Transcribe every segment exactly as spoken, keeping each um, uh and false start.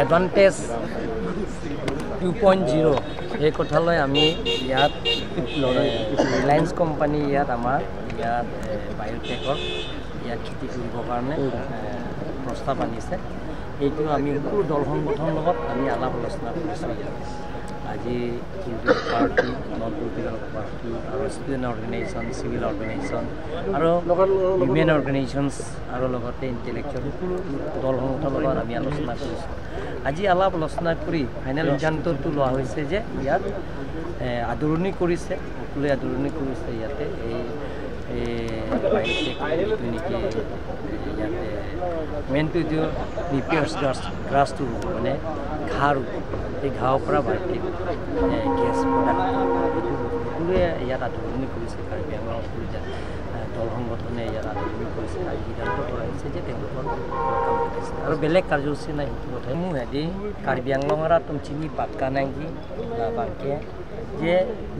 Advantage two point zero' এই কথালৈ আমি ইয়াত, এ, ৰিলায়েন্স কোম্পানী ইয়াত আমাৰ ইয়াত, এ, বায়'টেকৰ ইয়াত খেতি কৰিবৰ কাৰণে, এ, প্ৰস্তাৱ আনিছে। এইটো আমি সকলো দল সংগঠনৰ লগত আমি আলাপ আলোচনা কৰিছোঁ। আজি পলিটিকেল পাৰ্টি, নন পলিটিকেল পাৰ্টি আৰু ষ্টুডেণ্ট অৰ্গেনাইজেশ্যন, চিভিল অৰ্গেনাইজেশ্যন আৰু উইমেন অৰ্গেনাইজেশ্যনছ আৰু লগতে ইণ্টেলেকচুৱেল সকলো দল সংগঠনৰ লগত আমি আলোচনা কৰিছোঁ। আজি আলাপ আলোচনা কৰি ফাইনেল সিদ্ধান্তটো লোৱা হৈছে যে ইয়াত, এ, আদৰণি কৰিছে, সকলোৱে আদৰণি কৰিছে ইয়াতে এই, এই বায়'টেক যিটো নেকি ইয়াতে মেইনটো এইটো নেপিয়াৰ্ছ গ্ৰাছ, গ্ৰাছটো মানে ঘাঁহ ৰুব, এই ঘাঁহৰ পৰা বায়'টেক, এ, গেছ প্ৰডাক্ট হয়। এইটো সকলোৱে ইয়াত আদৰণি কৰিছে, কাৰ্বি আংলং সকলো জাত, এ, দল সংগঠনে ইয়াত আদৰণি কৰিছে। আজি সিদ্ধান্ত কৰা হৈছে যে তেওঁলোকৰ কাম কৰিছে আৰু বেলেগ কাৰ্যসূচী নাই, সেইটো কথাই। Mo hedi Karbi Anglong arat atum chini patka nangji labangke je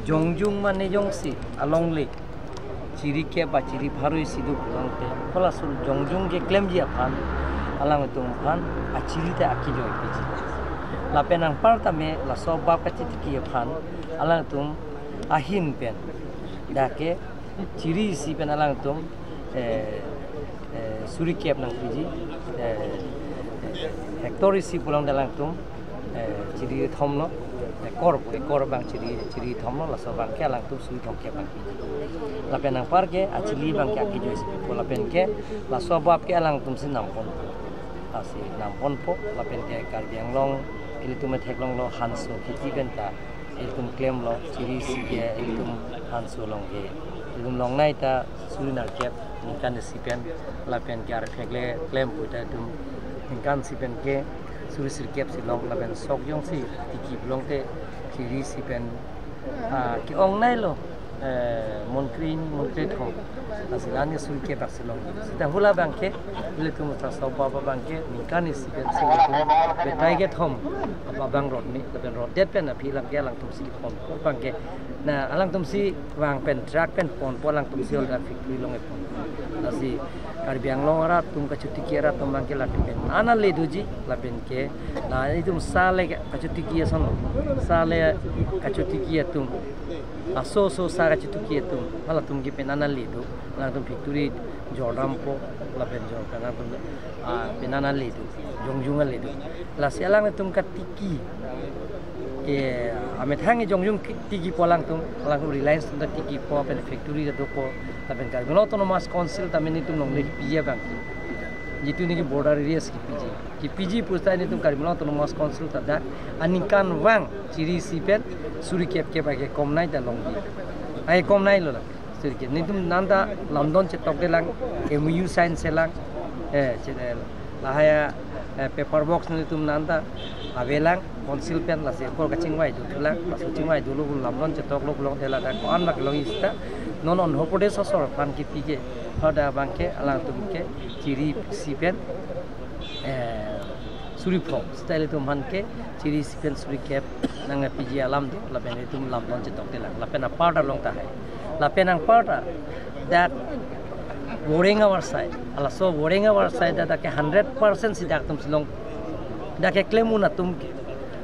jongjung mane jongsi alongle chiri kep ba chiri pharo isi do pulangte, halaso jongjung keklemji aphan alangtum aphan achiri ta akejoi piji. Lapen anpar tame laso bap kachetiki aphan alangtum ahin pen dak ke chiri isi pen alangtum, eh, eh, suri kep nangpiji, eh, hectare isi pulang alangtum, eh, chiri thomlo, ekor, ekor abang chiri, chiri thomlo, laso abangke alangtum suri thomkep nangpiji. Lapen anpar ke achiri abangke akejoi isi pu, lapen ke laso bap ke alangtumsi namponpo. Lasi namponpo, lapen ke Karbi Anglong ilitum theklonglo hanso kheti pen ta ilitum klemlo, chiri isi ke ilitum hanso along ke ilitum longnai ta suri nerkep ningkan isi pen, lapen ke arphek le klem pu ta itum ningkan isi pen ke suri sirkep si long, lapen sok jongsi tiki pulangte chiri isi pen, ah, ke-ongnailo, eh, mon kre-hini mon krethom. Lasi la-an ke suri kep bak si long. Seta hala abangke ilitum ta laso bap abangke ningkan isi pen si ilitum betai kethom apa abang rot ni, lapen rotdet pen aphi lam ke alangtumsi pon abangke. Na alangtumsi vang pen truck pen ponpo, alangtumsi hala factory along pon. Lasi Karbi Anglong arat atum kachetiki arat atum abangke lake pen nana le doji, lapen ke la itum sa le kachetiki ason, sa le kachetiki atum, aso aso sa kachetiki atum, halatum ke pen nana le do, alangtum factory jordampo, lapen jor pen alangtum, ah, pen nana le do, jongjung le do. Lasi alangtum katiki ke amethang jongjung ke tikipo alangtum, alangtum Reliance atum ta tikipo, pen factory ta dopo, lapen Karbi Anglong Autonomous Council ta meni atum longle kepiji abang. Jitu niki border areas kepiji. Kepiji pusita nelitum Karbi Anglong Autonomous Council ta dak aningkanvang chiri isi pen suri kep kep ake komnai ta longji. Ake komnailo la. Suri kep. Nelitum nanta lamdon chetokdelang, M O U sign selang. Eh, che-, lahai, eh, paper works nelitum nanta avelang, council pen lasi ekor kachingvai dothulang, laso chingvai dolo pu lamdon chetoklo pulote ladak ko-an bak longji seta, non Andhra Pradesh asor aphan kepi ke, hadak abangke alangtum ke chiri isi pen, eh, suri phongo, seta ilitum aphan ke chiri isi pen suri kep nangpiji alam do, lapen itum lamdon chetokdelang, lapen apar ta long tahai. Lapen anpar ta dak voreng avarsai, laso voreng avarsai ta dak ke hundred percent si dak atumsi long, dak keklem un atum ke.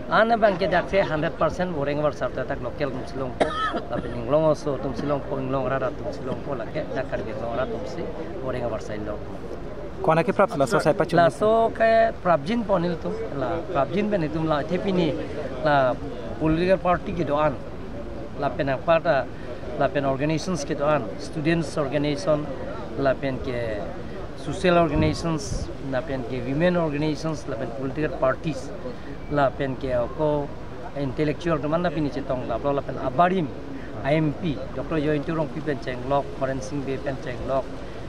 An abangke dak ke hundred percent voreng avarsai ta dak local atumsi longpo, lapen inglong aso atumsi longpo, inglong arat atumsi longpo, lake dak Karbi Anglong arat atumsi voreng avarsai long. Ko-an akeprap si laso asai pachu? Laso keprapjinpo nelitum, la prapjin pen itum la the pini la political party kedo-an, lapen anpar ta lapen organizations kedo-an, students organization, lapen ke social organizations, lapen ke women organizations, lapen political parties, lapen ke ako intellectual atum an ta pini chetongdaplo, lapen abarim a M P Doctor Jayanta Rongpi pen chenglok, Horen Sing Bey pen chenglok,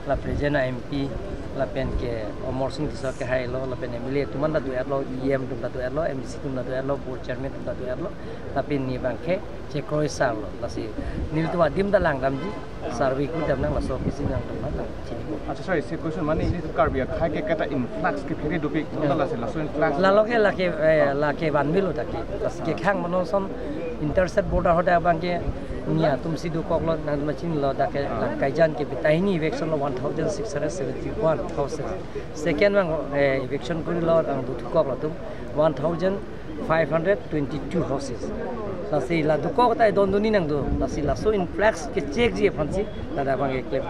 la present a M P, lapen ke Amarsing Tisso kehailo, lapen M L A atum an ta do-etlo, E M atum ta do-etlo, M D C atum ta do-etlo, board chairman atum ta do-etlo, lapen ne abangke chekroi sar lo, lasi nelitum adim ta langdamji, survey kudam nang laso kisi nang teman nang chinipo. Acha, sorry, si question mane ini tu Karbi akhai ke kata influx ke phere dopik, nang lasi laso influx. Lalo ke lake, eh, lake vanvelo dak ke. Lasi kekhang mano ason inter state border hadak abangke ne atumsi dokoklo, nangtum chinilo dak ke, ah, nang kaijan ke betai hini eviction lo one thousand six hundred seventy-one thousand. Second abang, eh, eviction kurilo nang dothukoklo atum. one thousand five hundred twenty-two houses. Lasi la dokok ta idon duni nangdo. Lasi laso influx kechekji aphansi ladak abang keklem.